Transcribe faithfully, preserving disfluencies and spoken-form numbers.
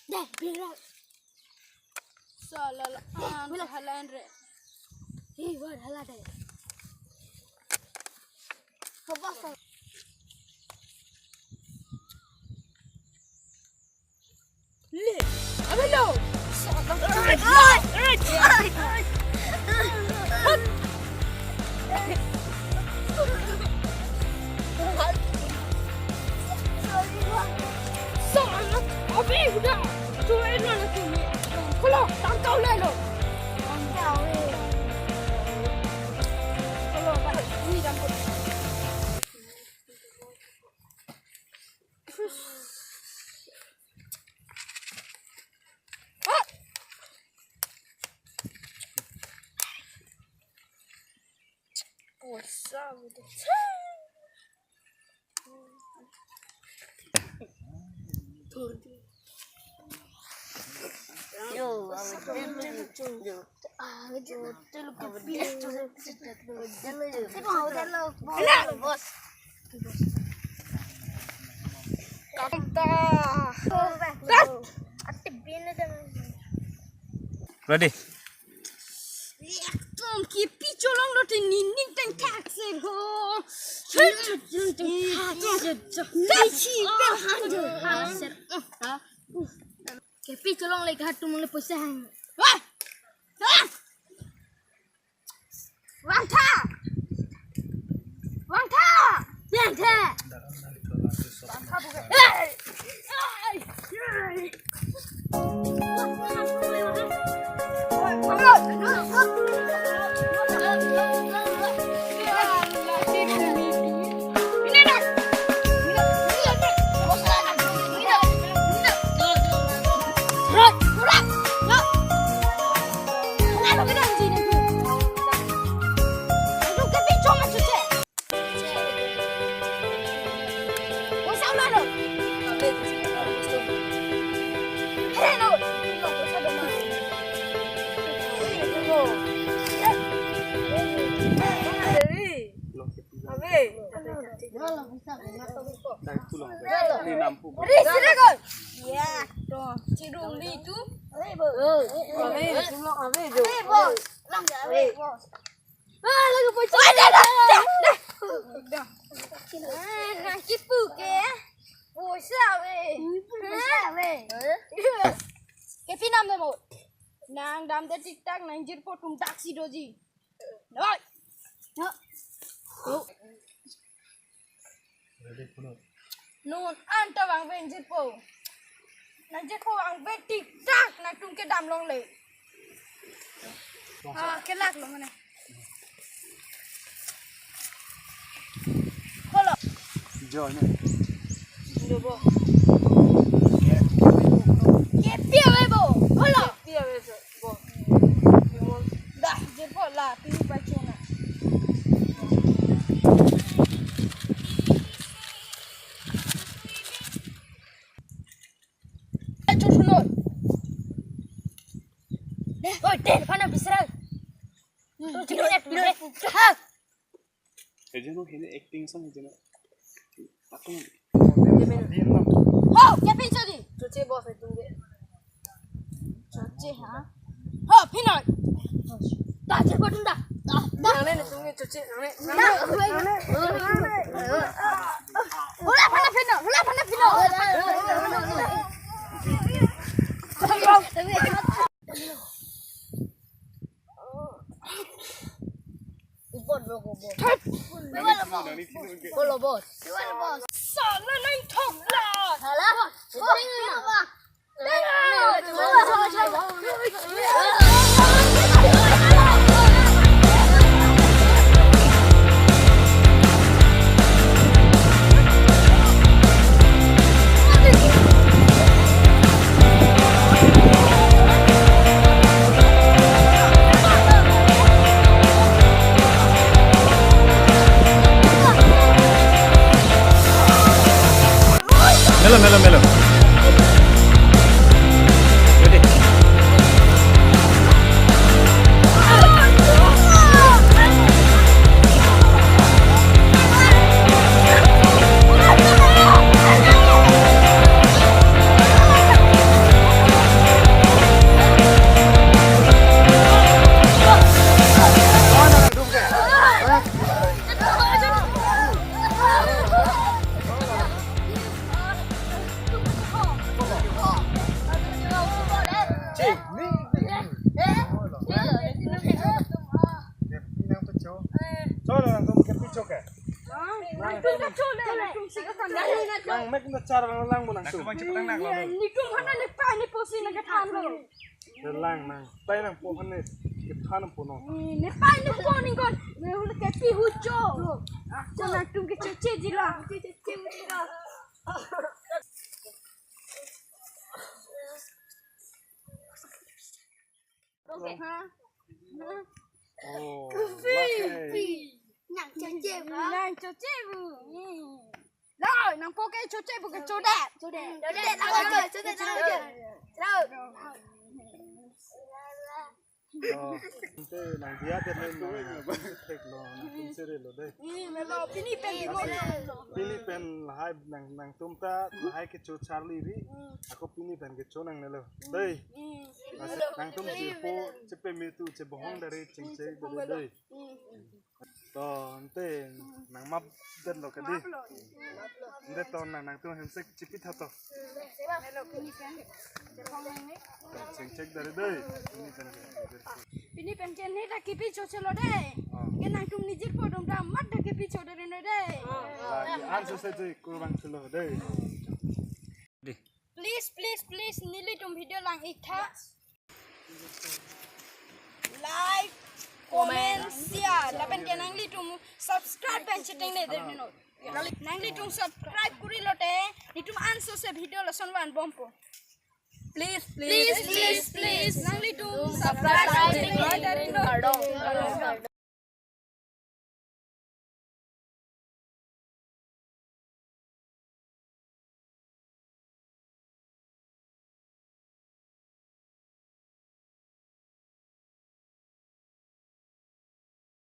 Deh, bilang. Salah, ah, bilang. Halan re. Hei, war halan deh. Hobos. Le, abelo. Kholo, tangkau lelo. Tangkau, eh. Kholo, ba, ini tangkau. Ready? Ekdom kepi cholonglo te nining tangkak se ho. Kepi pen han do. Kepi cholongle ka tum le poisa hang. Wah! Wah! Vangtha! Vangtha! Vangtha! Ya, to, chirung li tu. Ave, ave, ave, ave, ave. Ah, lagi poisa. Oi, dah, dah, dah, dah. Dah. Ah, nangkipu ke. Poisa ave. Poisa ave. Kepi nam dam mo. Nang damde tiktak, nang jirpo atum daksi doji. Noi. No. Non anta vangve ingjirpo. Nang jirpo vangve tiktak nangtum ke dam longle. Ah, kelak lo mane. Kholo. Jo ne. Lo bo. Kepi ave bo. Kholo. Kepi ave bo. Dah, jirpo la, pini pachona. Acho suno. Deh, oi, deh, pana bisrang. Hmm. Tu, tu, tu, tu. Ha. Ejeno hene acting sang ejeno. Atum. Ho, kepi chodi. Choche boss atum ke. Choche ha. Ho, phinoi. Da, je ko da. Da, da. Nang ne tum ke choche, nang ne. Da, nang ne. Hula pana phino, hula pana phino. Ipot lo ko bo. Ko lo bo. Sala nang thok la. Sala. Melo, melo, melo. Ready? Chole, nangtum si kethan. Nang mek na char lang lang mo nangtum. Nangtum abang chepatang nang lo. Netum hana ne pa ne posi nang kethan lo. Lang nang. Tai nangpo hana kethan po no. Ne pa ne po ning kon. Ne hule ke pi hucho. Ako nangtum ke choche jila. Okay. Ha? Oh, lake. Nang choche ba? Nang choche bu. Lo, nangpo ke choche bu ke chodet. Chodet. Chodet, nang choche, chodet, nang choche. Lo. Oh, ante nang dia te nang nang thek lo, nangtum sere lo dei. Hmm, melo, pini pen di mo. Pini pen lahai nang, nangtum ta lahai kecho charli ri. Ako pini pen kecho nangnelo. Dei. Hmm. Nangtum jirpo chepemetu chebohong dari chingchek dari dei. Hmm. To, ante nang map det lo ke dei. Map lo. Ante to nang, nangtum hemsek chipitha to. Melo pini pen. Chepong nang ni. Chingchek dari dei. Pini pen. Pini pen ke ne ta kepi choche lo dei. Oh. Ke nangtum ne jirpo dum dam mat ta kepi cho dari noi dei. Oh. Lake an so se dei kurang chelo dei. Dei. Please, please, please, nelitum video lang-ik tha. Like, comment, share. Lapen ke nanglitum subscribe pen cheteng ne dei noi. Nanglitum subscribe kuri lote, netum an so se video lason van bompo. Please, please, please, please. Nanglitum subscribe. Kardom.